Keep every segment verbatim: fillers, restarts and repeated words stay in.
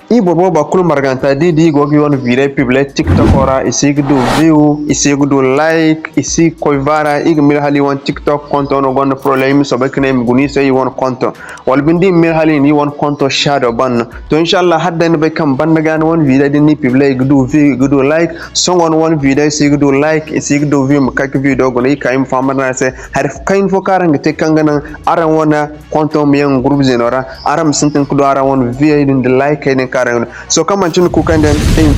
I boro booba kulu marganta, da i di i go ga i wane video publier TikTok ra, i si ga du view, i si ga du like, i si ga koy vaara. I ga miila hala i wane TikTok konto no gonda problème, i ma soobay ga ne i ma guna i se i wane konto. Wala binde i ma miila hala i na i wane konto shadow ban no. To, inshallah, hala day ni bay kaŋ banda ga ni wane video din ni publier, i ga du view, i ga du like. Sohõ ni wane video i si ga du like, i si ga du view, i ma kay ga video guna, i ka i ma fahamandi araŋ se hari kayna fo kaŋ araŋ ga te kaŋ ga naŋ araŋ wane konto ma yaŋ groupe zeno ra. Araŋ ma sintin ga du araŋ wane view din da like din kaŋ araŋ ga du. So kaŋ manci ni kuukandi yaŋ.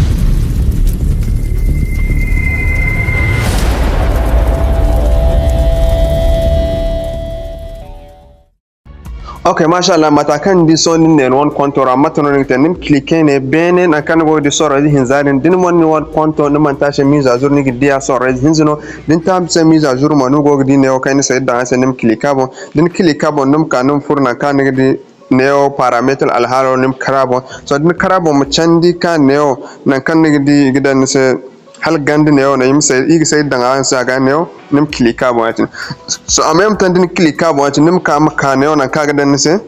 Ok, masha Allah, mata kaŋ ni di sohõ ni ne ni wane konto ra, mate no ni ga te? Ni ma cliquer ne beene nangu kaŋ ni go ga di sorro ize hinza din. Da ni mo ni wane konto ni manti a se mise à jour, ni ga di a sorro ize hinza no. Da ni te a se mise à jour mo, ni go ga di neewo kaŋ ay na se daŋ a se, ni ma cliquer a boŋ. Da ni cliquer a boŋ, ni ma ka ni ma furo nangu kaŋ ni ga di neewo paramètre alhaalo, ni ma kar a boŋ. So da ni kar a boŋ, ma candi ka neewo nangu kaŋ ni ga di i ga daŋ ni se hala ganda neewo no, i ma se, i ga se daŋ araŋ se a ga neewo, ni ma cliquer a boŋ ya-cine. So en même temps da ni cliquer a boŋ ya-cine, ni ma ka, ma ka neewo nangu kaŋ a ga daŋ ni se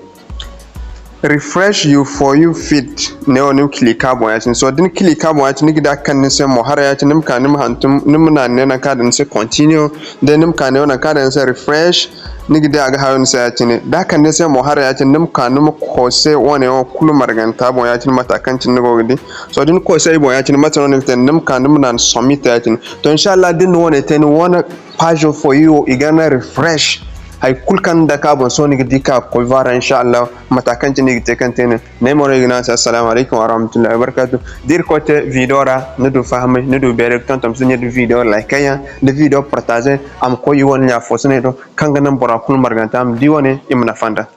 refresh your For You feed, neewo ni ma cliquer a boŋ ya-cine. So da ni cliquer a boŋ ya-cine, ni ga di a ga kande ni se mo haray ya-cine, ni ma ka ni ma hantum, ni ma naana ne nangu kaŋ a daŋ ni se continue, day ni ma ka neewo nangu kaŋ a daŋ ni se refresh, ni ga di a ga hayo ni se ya-cine. Da a kande ni se mo haray ya-cine, ni ma ka ni ma koose wane yaŋo kulu marganta boŋ ya-cine, mata kaŋ cine ni go ga di. So da ni koose i boŋ ya-cine, mate no ni ga te? Ni ma ka ni ma naana submit ya-cine. To, inshallah, da ni na wane te, ni wane page For You wo, i ga naŋ refresh. Hay kulu kaŋ ni dake a boŋ, sohõ ni ga di ka koy vaara, inshallah, mata kaŋ cine i ga te kaŋ te ne. Ne mo no i ga ne a se, assalamu alaykum warahmatullahi wabarakatuh. Da Irkoy te video ra, ni du fahamay, ni du beeray ga tonton, si ni du video like yaŋ, da video partager, a ma koy i wane ɲa fo si ne do, kaŋ ga naŋ bora kulu marganta a ma di wane, i ma nafa nd'a.